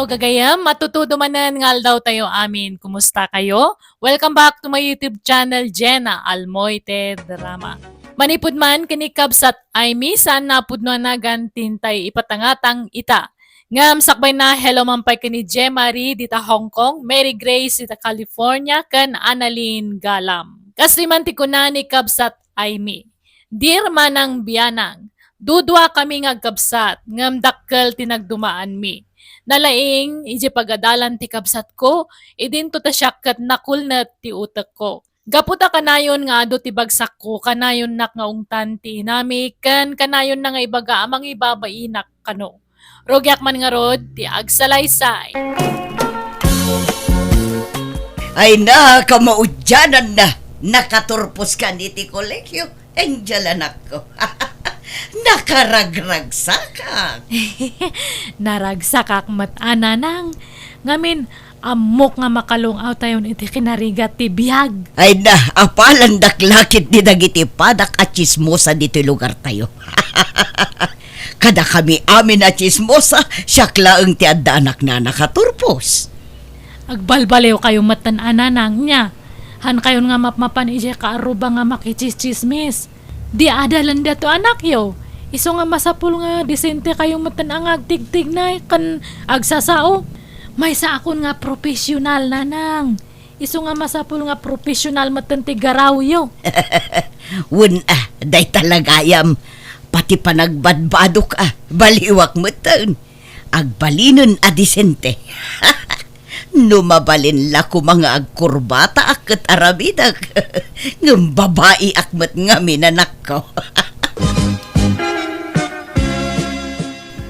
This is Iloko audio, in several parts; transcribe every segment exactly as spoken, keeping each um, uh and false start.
Gagayam, matutudo manen nga aldaw tayo amin. Kumusta kayo? Welcome back to my YouTube channel, Jenna Almoite Drama. Manipud man ken ni Kabsat Aimee, saan napudno a nagan ti intay ipatangatang ita. Ngem sakbay na, hello man pay ken ni Jemarie dita Hong Kong, Mary Grace dita California, ken Annalyn Galam. Kastoy man ti kuna ni Kabsat Aimee. Dear Manang Bianang, dudua kami nga agkabsat, ngem dakkel ti nagdumaanmi. Nalaing, idiay pagadalan ti kabsatko, idinto ta siak ket nakulnet ti utekko. Gapu ta kanayon nga adu ti bagsakko, kanayonnak nga ungtan ti inami, ken kanayonna nga ibaga a mangibabainak kano. Rugiak man ngarud ti agsalaysay. Ay na, kamaudianan na. Nakaturpos kan iti kolegio, Angel, anakko. Nakaragragsakak. Naragsakak met a, Nanang. Ngamin, ammok nga makalung-awtayon iti kinarigat ti biag. Ay na, apalandak la ketdi dagiti padak a tsismosa ditoy lugartayo. Kadakami amin a tsismosa, siak laeng ti addaanak a nakaturpos. Agbalbaliwkayo metten a, Nanang, nia. Hankayon nga mapmapan idiay kaarruba nga makitsismis. Di adalen daytoy anakyo. Isu nga masapul nga disentekayo metten a nga agtigtignay ken agsasao. Maysaakon nga profesional, Nanang. Isu nga masapul nga profesional metten ti garawyo. Wen a, dayta la gayam. Pati panagbadbadok a, baliwak metten. Agbalinen a disente. No mabalin la koma nga agkurbataak ket aramidek. Ngem babaiak met ngamin, anakko.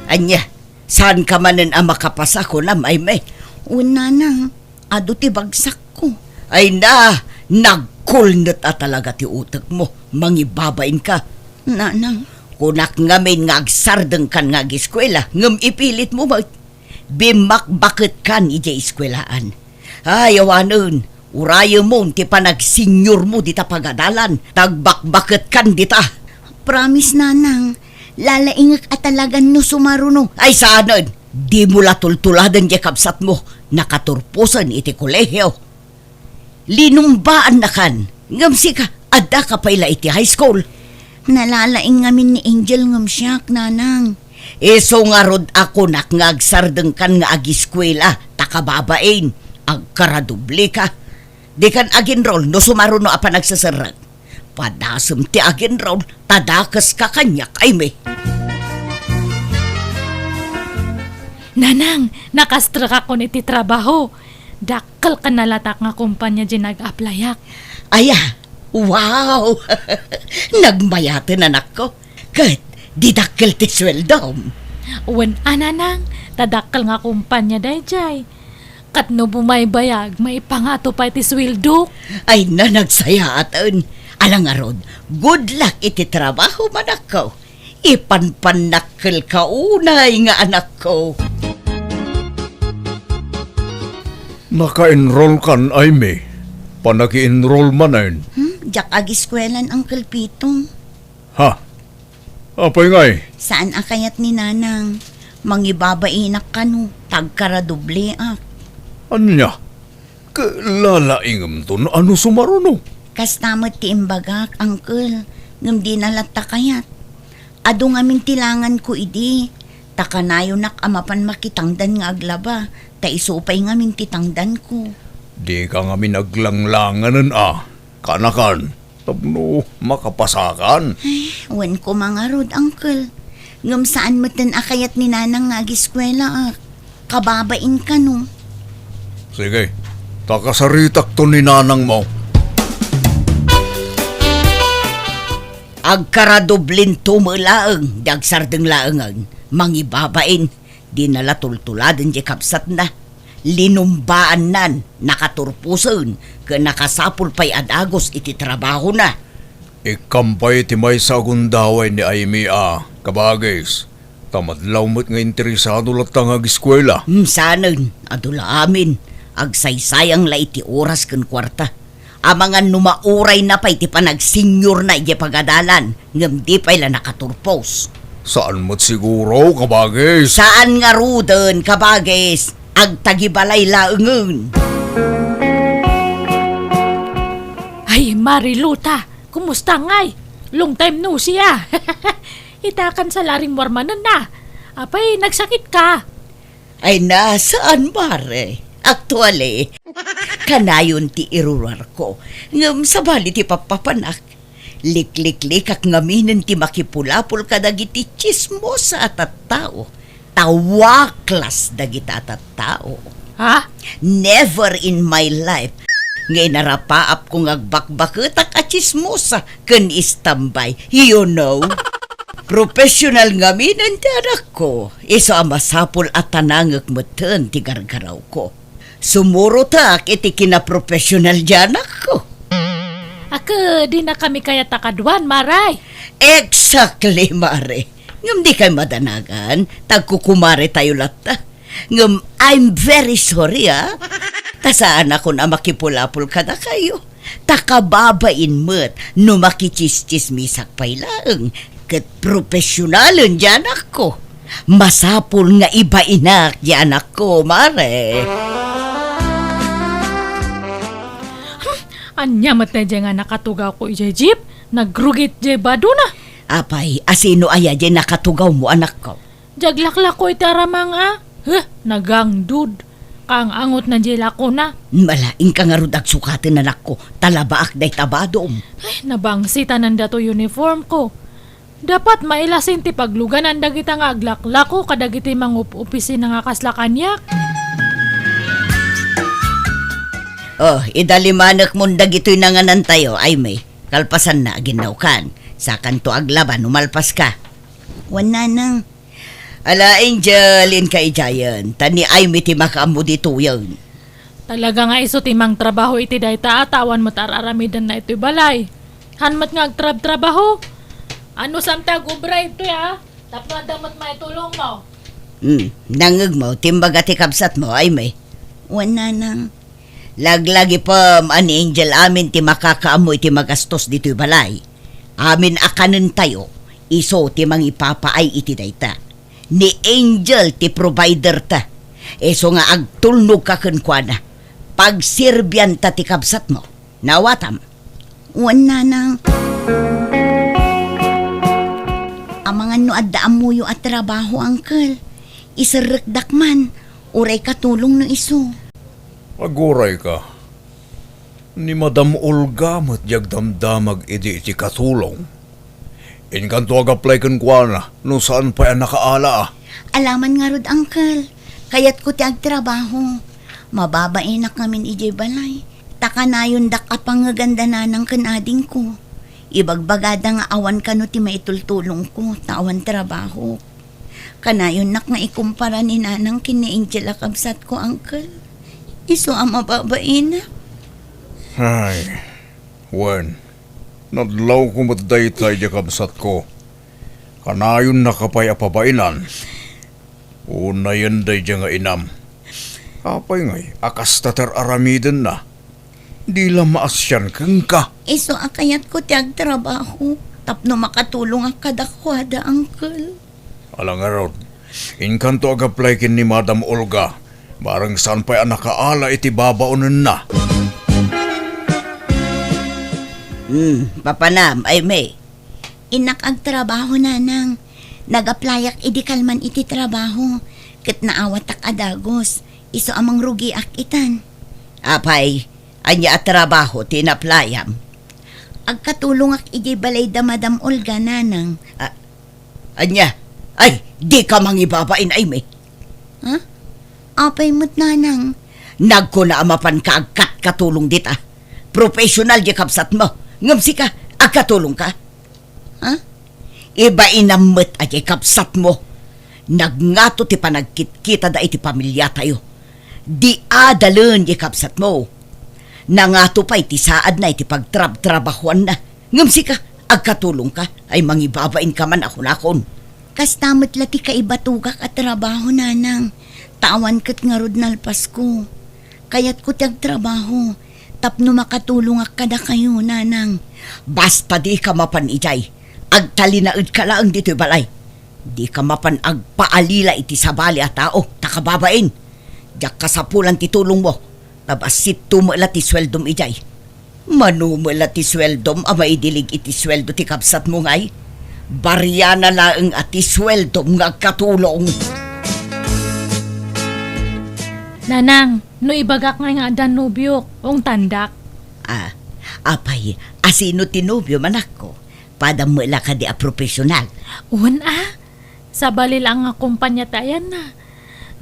Ania, saanka manen a makapasa kunam, Aimee? Wen, Nanang, adu ti bagsakko. Ay na, nagkulnet a talaga ti utekmo. Mangibabainka. Nanang. Kunak ngamin nga agsardengkan nga agiskuela, ngem ipilitmo met. Bimmakbaketkan idiay iskuelaan. Ay, awanen, urayemon ti panagsenyormo dita pagadalan, ta agbakbaketkan dita. Promise, Nanang. Lalaingek a talagan no sumaruno. Ay, saanen! Dimo la tultuladen diay kabsatmo. Nakaturposen iti kolehio. Linumbaannakan. Ngem sika, addaka pay la iti high school. Nalalaing ngamin ni Angel ngem siak, Nanang. Isu ngarud a kunak nga agsardengkan nga agiskuela, ta kababain, agkaradobleka. Dikan agenrol no sumaruno a panagseserrek. Padasem ti agenrol, ta dakeska kaniak, Aimee. Nanang, nakastrekakon iti trabaho. Dakkel ken nalatak nga kompania diay nag-applyak. Aya, wow! Nagmayaten, anakko. Ket di dakkel ti sueldom. Wen a, Nanang, ta dakkel nga kompania daydiay. Ket no bumaybayag, maipangato pay ti sueldok. Ay na, nagsayaaten. Ala ngarud, good luck iti trabaho, anakko. Ipanpannakkelka unay nga anakko. Naka-enroll kan, Aimee? Panaki-enroll manen? Hmm, diak agiskuelan, Uncle Pito. Ha? Apay ngay? Saan a kayat ni Nanang. Mangibabainak kano, ta agkaradobleak. Ania? Ket lalaingemto no sumaruno? Kasta met ti imbagak, Uncle, ngem dina latta kayat. Adu ngamin ti langanko idi, ta kanayonak a mapan makitangdan nga aglaba, ta isu pay ngamin ti tangdanko. Dika ngamin aglanglanganen a, kanakan, tapno makapasakan. Ay, wen koma ngarud, Uncle. Ngem saan metten a kayat ni Nanang nga agiskuelaak. Kababain kano. Sige, ta kasaritakto ni nanangmo. Agkaradoblinto met laeng, di agsardeng laengen. Mangibabain, dina la tultuladen diay kabsatna. Linumbaannan, nakaturposen, ken nakasapul pay a dagus iti trabahona. Ikkam pay ti maysa a gundaway ni Aimee a, kabagis. Ta madlaw met nga interesado latta nga agiskuela. Hmm, saanen, adu la amin. Agsaysayang la iti oras ken kuarta. Amangan no maurayna pay ti panagsenyorna idiay pagadalan, ngem di pay la nakaturpos. Saan met siguro, kabagis? Saan ngaruden, kabagis? agtagibalay laengen. Ay, Mariluta, kumusta ngay? Long time no see, ah. Ita kan salaring warmanen na. Apay, nagsakit ka? Ay, na, saan, Mare? Actually, kanayon ti irurar ko. Ngem sabali ti pappapanak. Likliklikak ngaminen ti makipulapol kadagiti chismosa a tattao. Ta waklas dagita a tattao. Ha? Never in my life nga inarapaapko nga agbakbaketak a chismosa ken istambay. You know? Professional ngaminen ti anakko. Isu a masapul a tanangek metten ti gargarawko. Sumurotak iti kinaprofesional ti anakko. Ket dinakami kayat a kaduan, Mare. Exactly, Mare. Ngem dikay madanagan, ta agkukumaretayo latta. Ngem I'm very sorry, ah. Ta saanakon a makipulapol kadakayo. Ta kababain met no makichischismisak pay laeng, ket profesionalen ti anakko. Masapul nga ibainak ti anakko, Mare. Hmm, ania met daydiay nga nakatugawko idiay jeep? Nagrugit diay badona. Apay, asino aya diay nakatugawmo, anakko? Diay aglaklako iti aramang a. Huh, nagangdud. Kaang-angot na diay lakona. Mala, inka ngarud agsukaten, anakko, ta labaak dayta badom. Ay, nabangsitanan dato uniform ko. Dapat mailasin ti pagluganan dagita nga aglaklako kadagiti mangup-opisina nga kasla kaniak. Oh, idalimanek mon dagitoy nanganantayo, Aimee. Kalpasanna, aginnawkan. Sakanto aglaba no malpaska. Wen, nanang. Ala, Angel, inka idiayen. Ta ni Aimee ti makaammo ditoyen. Talaga nga isu ti mangtrabaho iti dayta a ta awan met ar-aramidenna itoy balay. Han met nga agtrabtrabaho. Ano sam ti agubra itoy, a? Tapno adda met maitulongmo. Hmm, nangngegmo ti imbaga ti kabsatmo, Aimee? Wen, nanang. Laglagipem a ni Angel amin ti makakaammo iti magastos ditoy balay. Amin a kanentayo, isu ti mangipapaay iti dayta. Ni Angel ti provider ta. Isu nga agtulnogka kenkuana. Pagserbianta ti kabsatmo. Naawatam? Wen, nanang. Amangan no adda ammoyo a trabaho, uncle. Iserrekdak man, uray katulong no isu. Agurayka. Ni Madam Olga met diay agdamdamag idi iti katulong. Inkanto ag-apply kenkuana no saan pay a nakaala a. Alaman ngarud, uncle. Kayatko ti agtrabaho. Mababainak ngamin idiay balay. Ta kanayondak a pangngeganda nanang ken adingko. Ibagbagada nga awan kano ti maitultulongko ta awan trabaho. Kanayonnak nga ikumpara ni nanang ken ni Angel a kabsatko, uncle. Isu a mababainak. Ay, wen, nadlawko met dayta idiay kabsatko. Kanayonnaka pay a pabainan. Unayen daydiay nga inam. Apay ngay a kasta ti ar-aramidenna? Di la maasian kenka. Isu a kayatko ti agtrabaho tapno makatulongak kadakuada, uncle. Ala ngarud, inkanto ag-apply ken ni Madam Olga, bareng saan pay a nakaala iti babaonenna. Hmm, papanam, Aimee? Innak agtrabaho, nanang. Nag-applyak idi kalman iti trabaho, ket naawatak a dagus. Isu a mangrugiak itan. Apay, ania a trabaho ti in-applyam? Agkatulongak idiay balay da Madam Olga, nanang. A-, ania? Ay, dika mangibabain, Aimee. Ha? Apay met, nanang? Nagkuna a mapanka agkatkatulong dita. Professional diay kabsatmo. Ngem sika, agkatulongka? Ha? Ibainam met a diay kabsatmo. Nagngato ti panagkitkitada iti pamiliatayo. Di adalen diay kabsatmo. Nangato pay ti saadna iti pagtrabtrabahoanna. Ngem sika, agkatulongka, ay mangibabainka man a kunakon. Kasta met la ti kaibatogak a trabaho, nanang. Ta awan ket ngarud nalpasko. Kayatko ti agtrabaho tapno makatulongak kadakayo, nanang. Basta dika mapan idiay, agtalinaedka laeng ditoy balay. Dika mapan agpaalila iti sabali a tao, ta kababain. Diak kasapulan ti tulongmo. Ta bassitto met la ti sueldom idiay. Mano met la ti sueldom a maidilig iti sueldo ti kabsatmo ngay? Bariana laeng a ti sueldom nga agkatulong. Nanang, no ibagak ngay nga addan nobiok, ungtandak. Ah, apay, asino ti nobiom, anakko? Padam met la kadi a profesional? Wen a, sabali laeng nga kumpanya ti ayanna.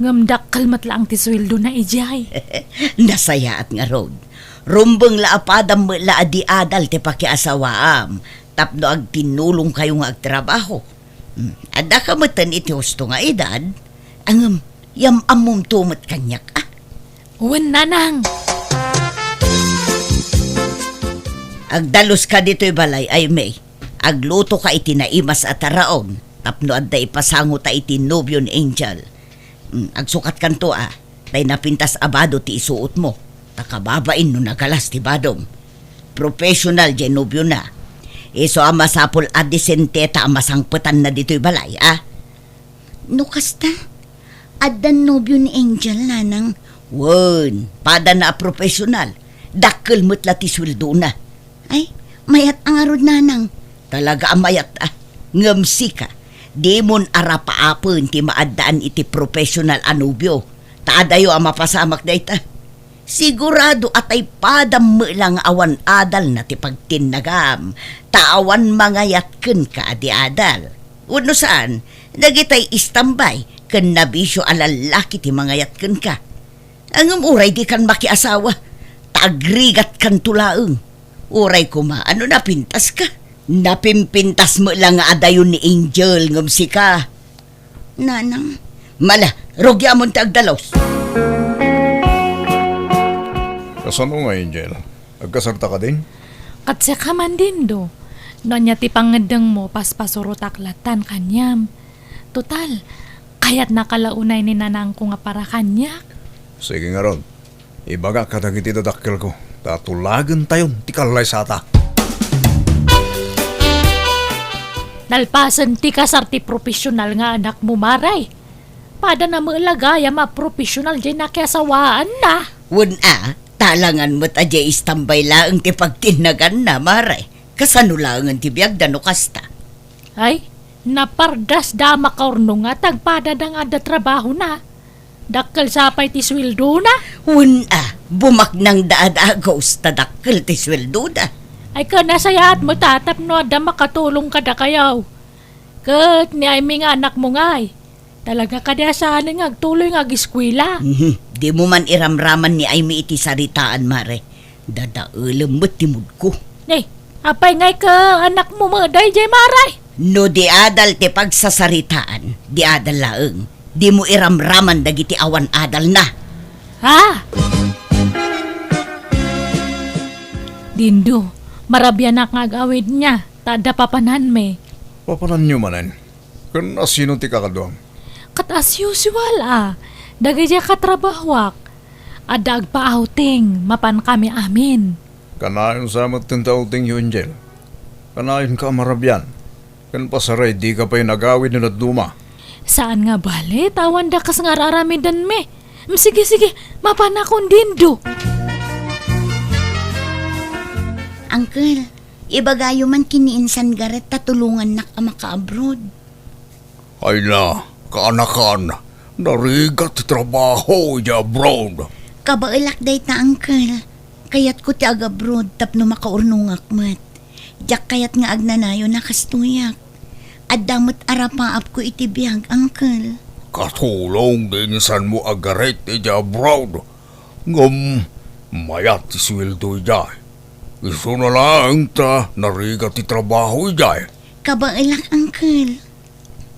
Ngem dakkel met laeng ti sueldona idiay. Nasayaat ngarud. Rumbeng la a padam met la a di adal ti pakiasawaam tapno agtinnulongkayo nga agtrabaho. Hmm, addaka metten iti husto nga edad, ngem yam-ammomto met kaniak, a? Wen, nanang. Agdaluska ditoy balay, Aimee. Aglutoka iti naimas a taraon tapno adda ipasangota iti nobio ni Angel. Mm, agsukatkanto a, tay napintas a bado ti isuotmo, ta kababain no nagalas ti badom. Professional diay nobiona. Isu a masapul a disenteta a masangpetanna ditoy balay, a? No kasta, addan nobio ni Angel, nanang. Wen, padana a professional. Dakkel met la ti sueldona. Ay, mayat a ngarud, nanang. Talaga a mayat a. Ngem sika, dimon arapaapen ti maaddaan iti professional a nobio. Ta adayo a mapasamak dayta. Sigurado a tay padam met la nga awan adalna ti pagtinnagam, ta awan mangayat kenka a di adal. Wenno saan, dagitay istambay ken nabisio a lallaki ti mangayat kenka. Ngem uray dikan makiasawa, ta agrigatkanto laeng. Uray koma, ano napintaska? Napimpintas met la nga adayo ni Angel ngem sika. Nanang. Mala, rugiamon ti agdalus. Kasano nga, Angel? Agkasarta kadin? Ket sika man, Dindo. No ania ti pangngeddengmo, paspasurotak lattan kaniam. Total, kayatnaka la unay ni nanangko nga para kaniak. Sige ngarud. Ibagak kadagiti dadakkelko, ta tulagentayon ti kallaysata. Nalpasen ti kasar ti professional nga anakmo, Mare. Padana met la gayam a professional diay nakiasawaanna. Wen a, talangan met a diay istambay laeng ti pagtinnaganna, Mare. Kasano laengen ti biagda no kasta? Ay, napardasda a makaurnonga ta agpadana nga adda trabahona. Dakkel sa pay ti sueldona? Wen a, bumaknangda a dagus ta dakkel ti sueldoda. Ay, ken nasayaat met a tapno adda makatulong kadakayo. Ket ni Aimee nga anakmo ngay, talaga kadi a saanen nga agtuloy nga ageskuela? Mhm. Dimo man iramraman ni Aimee iti saritaan, Mare. Dadaelem met ti moodko. Ni, apay ngay ket anakmo met daydiay, Mare? No di adal ti pagsasaritaan, di adal laeng. Dimo iramraman dagiti awan adalna. Ha? Dindo, marabianak nga ag-awidna, ta adda papananmi. Papananyo manen? Ken asino ti kakaduam? Ket as usual a, dagiti a katrabahoak. Adda agpa-outing, mapankami amin. Kanayon sa met ti outingyo, Angel. Kanayonka a marabian. Ken pasaray dika pay nagawid no dadduma. Saan nga bale, ta awan dakes nga ar-aramidenmi. Mm, sige, sige, mapanakon, Dindo. Uncle, ibagayo man ken ni Insan Garret ta tulongannak a maka-abroad. Ay na, kaanakan, narigat ti trabaho idiay abroad. Kabaelak dayta, Uncle. Kayatko ti ag-abroad tapno makaurnongak met. Diak kayat nga agnanayon a kastoyak. Adda met arapaapko iti biag, Uncle. Katulong ti insanmo a Garret idiay abroad. Ngem mayat ti sueldo idiay. Isuna laeng ta narigat ti trabaho idiay. Kabaelak, Uncle.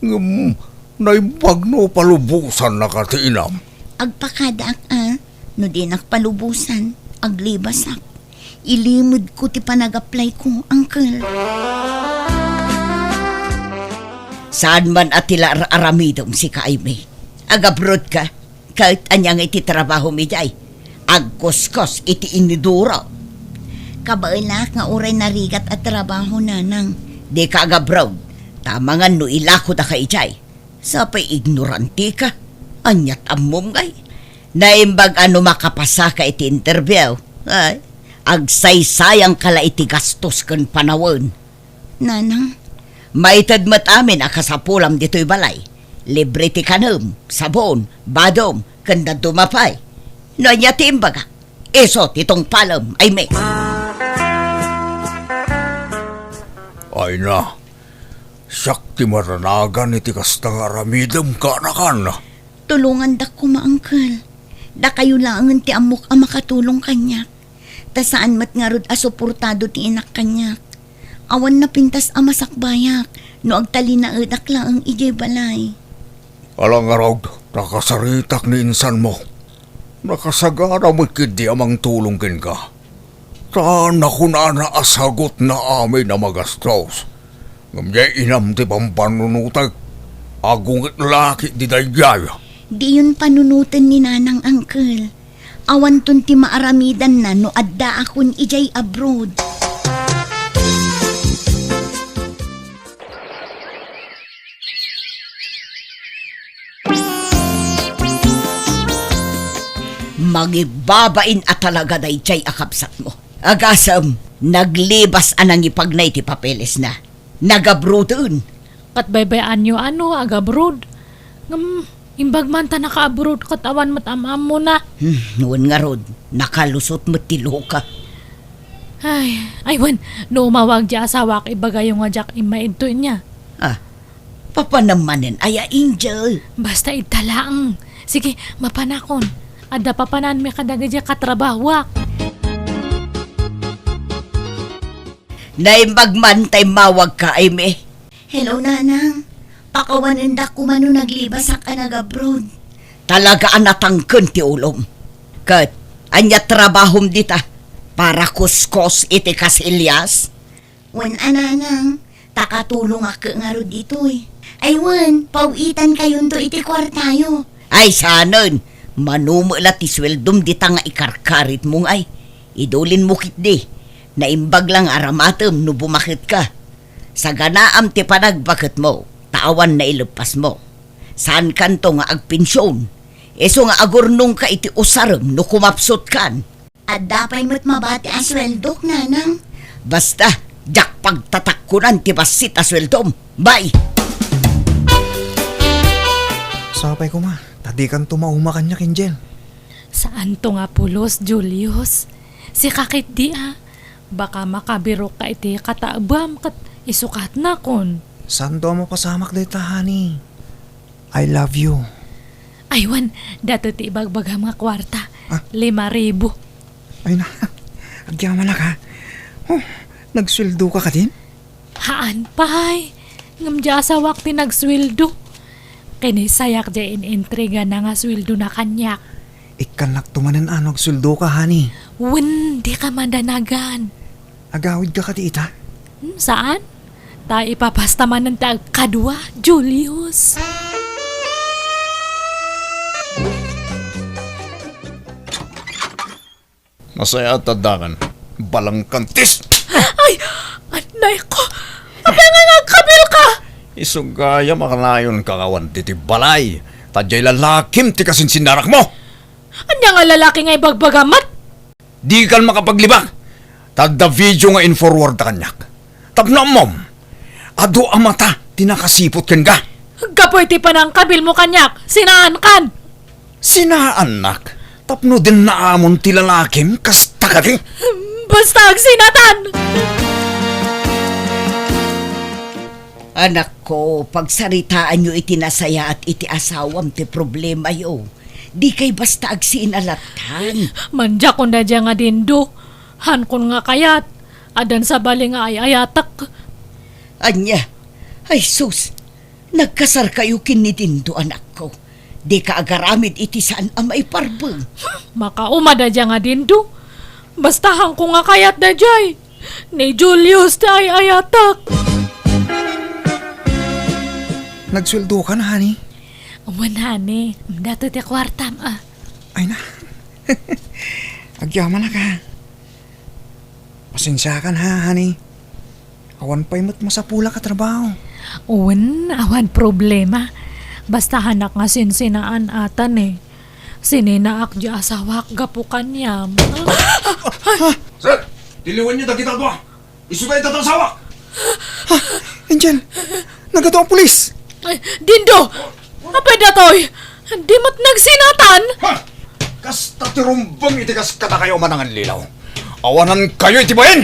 Ngem naimbag no palubosannaka ti inam? Agpakadaak a, no dinak palubosan, aglibasak. Ilimedko ti panag-applyko, Uncle. Saan man a ti la ar-aramidem sika, Aimee? Ag-abroad ka? Ket ania ngay ti trabahom idiay? Agkuskos iti iniduro. Kabaelak nga uray narigat a trabaho, Nanang. Dika ag-abroad. Ta amangan no ilakodaka idiay. Sapay ignorantika. Aniat ammom ngay? Naimbag a no makapasaka iti interview, ay, agsaysayangka la iti gastos ken panawen. Nanang? Maited met amin a kasapulam ditoy balay. Libre ti kanem, sabon, badom, ken dadduma pay. No ania ti imbagak, isu ti tungpalem, Aimee. Ay na, siak ti maranagan iti kasta nga aramidem, kaanakan. Tulongandak koma, Uncle. Dakayo laengen ti ammok a makatulong kaniak. Ta saan met ngarud a suportado ti inak kaniak. Awan napintas a masakbayak no agtalinaedak laeng idiay balay. Ala ngarud, nakasaritak ni insanmo. Nakasagana met ketdi a mangtulong kenka. Ta nakunana a sagutna amin a magastos. Ngem diay inam ti pampannunotek. Agunget la ketdi daydiay. Diyon panunoten ni Nanang, Uncle. Awanton ti maaramidanna no addaakon idiay abroad. Mangibbabain a talaga daydiay a kabsatmo. Agasem, naglibas a nangipagnay ti papelesna. Nagabroaden. Ket baybay-anyo a no agabroad. Ngem, imbag man ta naka-abroad ket awan met am-ammona. Hmm, wen ngarud, nakalusot met ti luka. Ay, ay wen, no umawag diay asawak, ibagayo nga diak immaidto inia. Ah, papanam manen aya, Angel? Basta ita laeng. Sige, mapanakon. Adda papananmi kadagiti katrabahoak. Naimbag man ta immawagka, Aimee. Hello, Nanang. Pakawanendak koma no naglibasak a nagabroad. Talaga a natangken ti ulom. Ket, ania trabahom dita? Para kuskos iti kasilyas? Wen a, Nanang, ta katulongak ngarud ditoy. Ay wen, paw-itankayonto iti kuartayo. Ay, saanen, mano met la ti sueldom dita nga ikarkaritmo ngay. Idulinmo ketdi, naimbag la nga aramatem no bumaketka. Saganaam ti panagbaketmo, ta awan naileppasmo. Saankanto nga agpension. Isu nga agurnongka iti usarem no kumapsutkan. Adda pay met mabati a sueldok, Nanang. Basta, diak pagtatakkonan ti bassit a sueldom. Bye! Sapay koma, ta dikanto mauma kaniak, Angel. Saanto nga pulos, Julius. Sika ketdi a. Baka makabirokka iti kataebam ket isukatnakon. Saanto a mapasamak dayta, honey. I love you. Ay wen, datoy ti ibagbagam nga kuarta. Ah? Lima ribu. Ay na, agyamanak, ha? Oh, nagsueldoka kadin? Haan pay. Ngem diay asawak ti nagsueldo. Kinisayak diay in-intrigana nga sueldona kaniak. Ikkannakto manen a no agsueldoka, honey. Wen, dika madanagan. Agawidka kadi ita? Hmm, saan? Ta ipapasta manen ti agkadua, Julius. Nasayaat ta addakan. Balangkantis! Ay! Anay ko! Apay nga agkabilka? Isu gayam a kanayonka nga awan ditoy balay. Ta diay lalakim ti kasinsinnarakmo! Ania nga lalaki nga ibagbagam met? Dikan makapaglibak! Ta adda video nga in-forward ta kaniak. Tapno ammom, adu a mata ti nakasiput kenka. Gapu iti panangkabilmo kaniak, sinaankan! Sinaannak? Tapno dinnaamon ti lalakim, kasta kadi? Basta agsinatan! Anakko, pagsaritaanyo iti nasayaat iti asawam ti problemayo. Dikay basta agsinatan. Mandiakon daydiay nga dindo. Haankon nga kayat. Addan sabali nga ay-ayatek. Ania? Ay sus! Nagkasarkayo ken ni Dindo, anakko. Dika agaramid iti saan a maiparbeng. Makauma daydiay nga dindo. Basta haankon nga kayat daydiay. Ni Julius ti ay-ayatek. Nagsueldokan, honey? Wen, honey. Datoy ti kuartam, a. Ay na. Agyamanak, a. Pasensiakan, ha, honey. Awan pay met masapulak a trabaho. Wen, awan problema. Basta haanak nga sinsinaan atan, e. Sininaak ti asawak gapu kaniam. Sir, tiliwenyo dagita dua. Isu dayta ti asawak. Angel, nagadu a pulis. Ay, Dindo! Apay datoy? Di met nagsinatan? Ha? Kasta ti rumbeng iti kas kadakayo a manangallilaw. Awanankayo iti bain!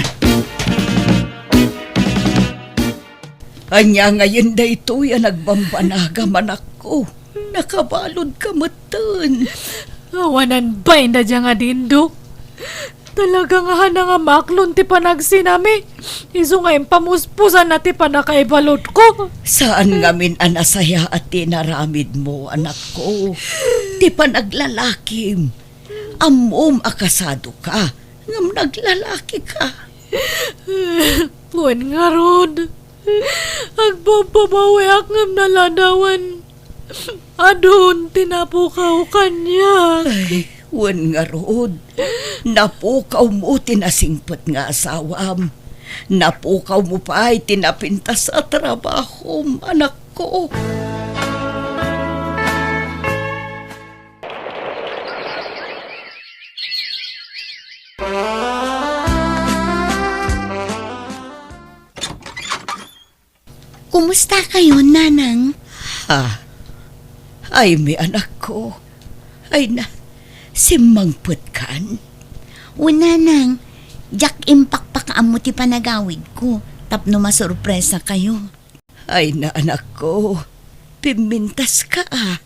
Ania ngayen daytoy a nagbambanagam, anakko? Nakabaludka metten. Awanan bain dayta nga Dindo. Talaga nga hanang a maaklon ti panagsinami. Isu nga impamuspusanna ti pannakaibaludko. Saan ngamin a nasayaat ti inaramidmo, anakko. Ti panaglalakim. Ammom a kasadoka, ngem naglalakika. Wen ngarud, agpapamawiak ngem naladawan. Adun ti napukaw kaniak. Ay, wen ngarud, napukawmo ti nasingpet nga asawam. Napukawmo pay ti napintas a trabahom, anakko. Kumusta kayo, Nanang? Ha? Ay, mi anakko. Ay na, simmangpetkan? O, Nanang, diak impakpakaammo ti panagawidko tapno masurpresa kayo. Ay na, anakko, pimmintaska a.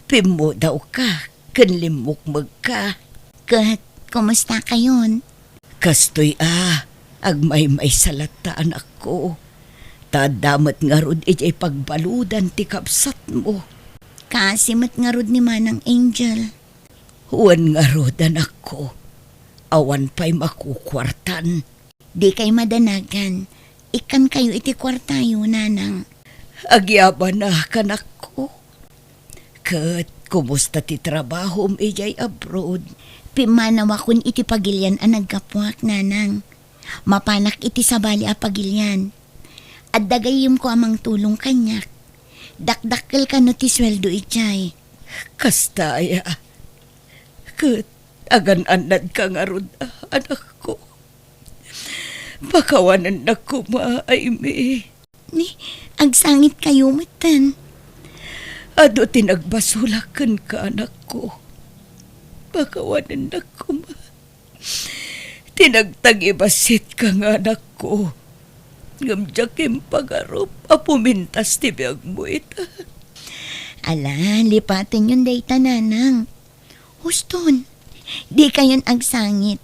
Pimmudawka ken limmukmegka. Ket, kumusta kayon? Kastoy a, agmaymaysa latta, anakko. Ta adda met ngarud idiay pagbaludan ti kabsatmo. Kaasi met ngarud ni Manang Angel. Wen ngarud, anakko. Awan pay makukuartan. Dikay madanagan. Ikkankayo iti kuartayo, Nanang. Agyamanak, anakko. Ket kumusta ti trabahom idiay abroad? Pimmanawakon iti pagilian a naggapuak, Nanang. Mapanak iti sabali a pagilian. Adda gayyemko a mangtulong kaniak. Dakdakkel kano ti sueldo idiay. Kasta aya. Ket agan-annadka ngarud, anakko. Pakawanennak koma, Aimee. Ni, agsangitkayo metten. Adu ti nagbasolak kenka, anakko. Pakawanennak koma. Ti nagtangibasitka nga anakko. Ngem diak impagarup a pumintas ti biagmo ita. Ala, lipatenyon dayta, Nanang. Huston, dikayon agsangit.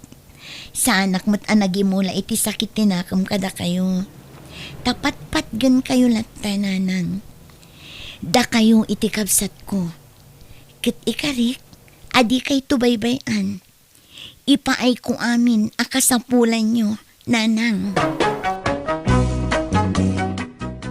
Saanak met a nagimula iti sakit ti nakem kadakayo. Ta patpatgenkayo latta, Nanang. Dakayo iti kabsatko. Ket ikarik, a dikayto baybay-an. Ipaayko amin a kasapulanyo, Nanang.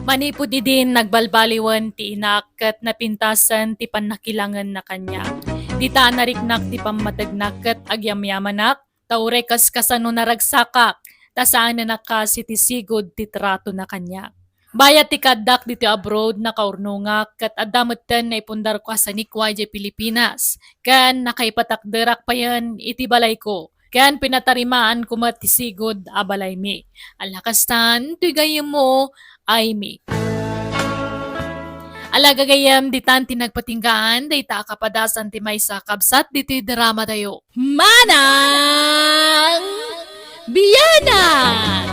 Manipud idin nagbalbaliwen ti inak ket napintasen ti pannakilangenna kaniak. Dita a nariknak ti pammategna ket agyamyamanak, ta uray kas kasano naragsakak, ta saanen a kas iti sigud ti tratona kaniak. Bayat ti kaaddak ditoy abroad, nakaurnongak, ket adda metten naipundarko a sanikua idiay Pilipinas, ken nakaipatakderak payen iti balayko, ken pinatarimaanko met ti sigud a balaymi. Ala kastan, toy gayyemmo, Aimee. Ala gagayyem, ditan ti nagpatinggaan dayta a kapadasan ti maysa a kabsat ditoy dramatayo. Manang Bianang!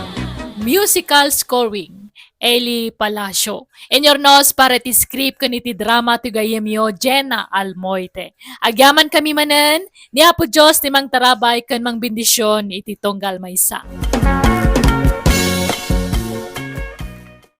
Musical scoring, Eli Palacio. Inurnos para iti script ken iti drama ti gayyemyo, Jenna Almoite. Agyamankami manen, ni Apo Dios ti mangtarabay ken mangbendision iti tunggal maysa.